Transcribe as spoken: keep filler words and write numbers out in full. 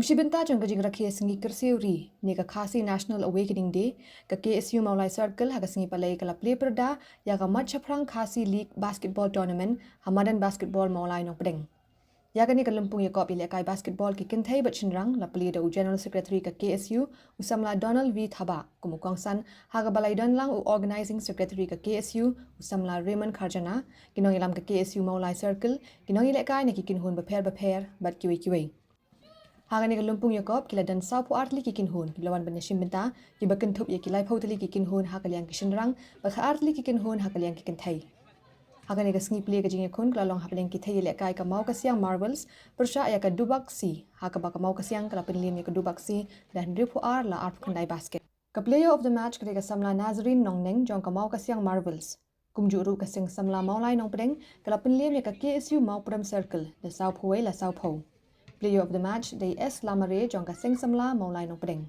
Shi bynta jong ka jingrakhe sngi kyrsiew ri ne ka Khasi National Awakening Day, ka K S U Mawlai Circle ha ka sngi Palei ka la plie pyrda ïa ka Mat Shaphrang Khasi League Basketball Tournament ha madan basketball Mawlai Nongpdeng. Ïa kane ka lympung ïakop ïalehkai basketball ki kynthei bad shynrang la plie da u General Secretary ka K S U, u samla Donald V Thabah, kum u kongsan ha kaba la ïadon lang u Organizing Secretary ka K S U, u samla Raymond Kharjana, ki nongïalam ka K S U Mawlai Circle, ki nongïalehkai na ki kynhun bapher bapher bad kiwei kiwei. Ha kane ka lympung ïakop ki la don sawphew ar tylli ki kynhun kiba la wan ban ïashim bynta, kiba kynthup ïa ki laiphew tylli ki kynhun ha ka liang ki shynrang bad khatar tylli ki kynhun ha ka liang ki kynthei. Ha kane ka sngi plie ka jingïakhun ka la long hapdeng ki thei ïalehkai ka Mawkasiang Marvels pyrshah ïa ka Dubaksi, ha kaba ka Mawkasiang ka la pynliem ïa ka Dubaksi da hynriewphew ar la arphew khyndai basket. Ka Player of the Match ka dei ka samla Nazarene Nongneng jong ka Mawkasiang Marvels. Kumjuh ruh ka seng samla Mawlai Nongpdeng ka la pynliem ïa ka K S U Mawprem Circle da sawphew wei la sawphew. Player of the Match dei S Lamare jong ka seng samla Mawlai Nongpdeng.